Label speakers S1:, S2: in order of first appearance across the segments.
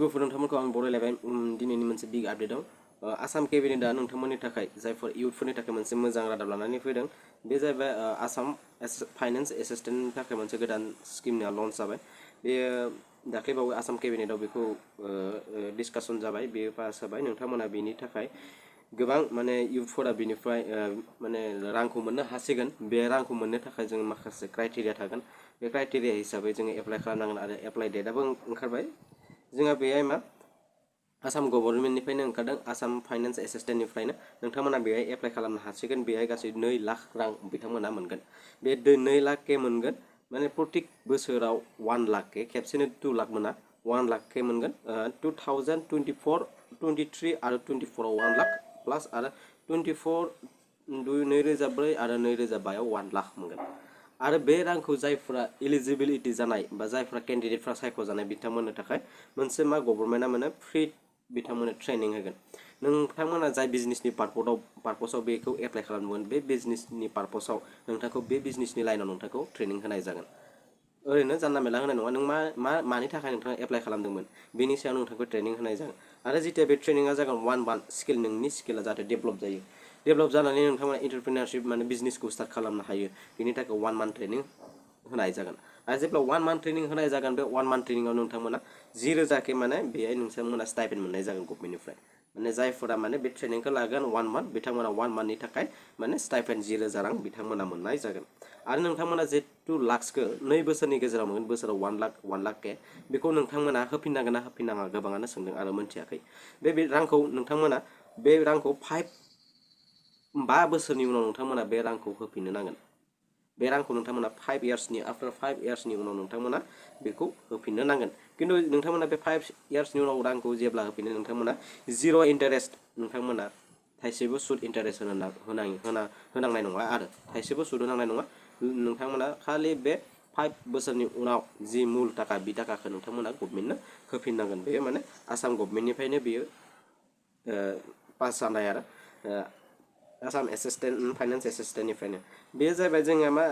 S1: गुफुर नोंथांमोनखौ आं बरायलायबाय दिनैनि मोनसे बिग आपडेटआव आसाम केबिनेटआ नोंथांमोननि थाखाय जायफोर इयुथफोरनि थाखाय मोनसे मोजां रादाब लानानै फैदों बे जाहैबाय आसाम फाइनेन्स एसिस्टेन्टनि थाखाय मोनसे गोदान स्किमआ लन्च जाबाय बेयो दाख्लैबावै आसाम केबिनेटआव बेखौ डिसकासन जाबाय बेयो पास जाबाय नोंथांमोना बेनि थाखाय गोबां माने इयुथफोरा बेनिफ्राय माने रांखौ मोननो हासिगोन बे रांखौ मोननो थाखाय जों माखासे क्राइटेरिया थागोन बे क्राइटेरिया हिसाबै जोङो एप्लाइ खालामनांगोन आरो एप्लाइ डेटआबो ओंखारबाय जोंहा बेहाय मा आसाम गभर्नमेन्टनिफ्रायनो ओंखारदों आसाम फाइनेन्स एसिस्टेन्टनिफ्रायनो नोंथांमोना बेहाय एप्लाइ खालामनो हासिगोन बेहाय गासै 2 लाख रां बिथांमोना मोनगोन बे 2 लाख के मोनगोन माने प्रत्येक बोसोराव 1 लाख के खेबसेनो 2 लाख मोना 1 लाख के मोनगोन 2024 23 आरो 24 आव 1 लाख प्लास आरो 24 2004 आरो 2005 आव 1 लाख मोनगोन आरो बे रांखौ जायफोरा एलिजिबिलिटि जानाय बा जायफोरा केन्डिडेटफ्रा सायख'जानाय बिथांमोननो थाखाय मोनसे मा गभर्नमेन्टआ माने फ्रि बिथांमोननो ट्रेनिं होगोन नोंथांमोना जाय बिजनेसनि पारपसाव बेखौ एप्लाइ खालामगोन बे बिजनेसनि पारपसाव नोंथांखौ बे बिजनेसनि लाइनाव नोंथांखौ ट्रेनिं होनाय जागोन ओरैनो जानला मेला होनाय नङा नों मानि थाखाय नोंथाङा एप्लाइ खालामदोंमोन बेनि सायाव नोंथांखौ ट्रेनिं होनाय जागोन आरो जेथिया बे ट्रेनिंआ जागोन 1 month स्किल नोंनि स्किला जाहाथे डेभेलप जायो डेभेलप जानानै नोंथाङा एन्टारप्रेनारशिप माने बिजनेसखौ स्टार्ट खालामनो हायो बेनि थाखाय 1 month ट्रेनिं होनाय जागोन आरो जेब्ला 1 month ट्रेनिं होनाय जागोन बे 1 month ट्रेनिंआव नोंथांमोना 0,000 के माने बेहाय नोंथांमोना स्टाइपेन्ड मोननाय जागोन गभर्नमेन्टनिफ्राय माने जायफोरा माने बे ट्रेनिंखौ लागोन 1 month बिथांमोना 1 monthनि थाखाय माने स्टाइपेन्ड 0,000 रां बिथांमोना मोननाय जागोन आरो नोंथांमोना जे 2 लाखसखौ 2 बोसोरनि गेजेराव मोनगोन बोसोराव 1 लाख के बेखौ नोंथांमोना होफिननांगोन ना होफिननाङा गोबाङानो सोंदों आरो मोनथियाखै बे रांखौ नोंथांमोना बे रांखौ 5 बोसोरनि उनाव नोंथांमोना बे रांखौ होफिननो नांगोन बे रांखौ नोंथांमोना 5 इयार्सनि आफ्टार 5 इयार्सनि उनाव नोंथांमोना बेखौ होफिननो नांगोन खिन्थु नोंथांमोना बे 5 इयार्सनि उनाव रांखौ जेब्ला होफिनो नोंथांमोना 0 इन्टारेस्ट नोंथांमोना थाइसेबो सुद इन्टारेस्ट होनांनाय नङा आरो थाइसेबो सुद होनांनाय नङा नोंथांमोना खालि बे 5 बोसोरनि उनाव जि मुल थाखा बि थाखाखौ नोंथांमोना गभर्नमेन्टनो होफिननांगोन बेयो माने आसाम गभर्नमेन्टनिफ्रायनो बेयो पास जानाय आरो आसाम फाइनेन्स एसिस्टेन्टनिफ्रायनो बेयो जाहैबाय जोंहा मा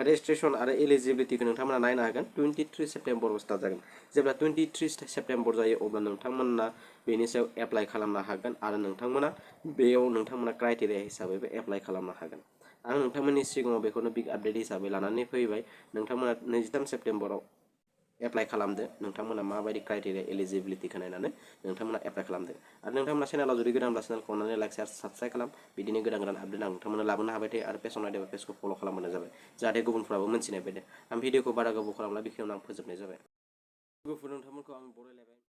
S1: रेजिस्ट्रेसन आरो एलिजिबिलिटिखौ नोंथांमोना नायनो हागोन 23 सेप्टेम्बराव स्टार्ट जागोन जेब्ला 23 सेप्टेम्बर जायो अब्ला नोंथांमोना बेनि सायाव एप्लाइ खालामनो हागोन आरो नोंथांमोना बेयाव नोंथांमोना क्राइटेरिया हिसाबैबो एप्लाइ खालामनो हागोन आं नोंथांमोननि सिगाङाव बेखौनो बिग आपडेट हिसाबै लानानै फैबाय नोंथांमोना 23 सेप्टेम्बराव एप्लाइ खालामदो नोंथांमोना माबायदि क्राइटेरिया एलिजिबिलिटिखौ नायनानै नोंथांमोना एप्लाइ खालामदो आरो नोंथांमोना चेनेलाव जुदि गोदानब्ला चेनेलखौ अननानै लाइक शेयार साबस्क्राइब खालाम बिदिनो गोदान आपडेट आं नोंथांमोना लाबोनो हाबाय थायो आरो पेजआव नायदोंबा पेजखौ फल' खालामबानो जाबाय जाहाथे गुबुनफ्राबो मोनथिनाय बायदि आं भिडिअखौ बारा गोबाव खालामला बेखिनियावनो आं फोजोबनाय जाबाय गुबुन नोंथांमोनखौ आं बरायलायबाय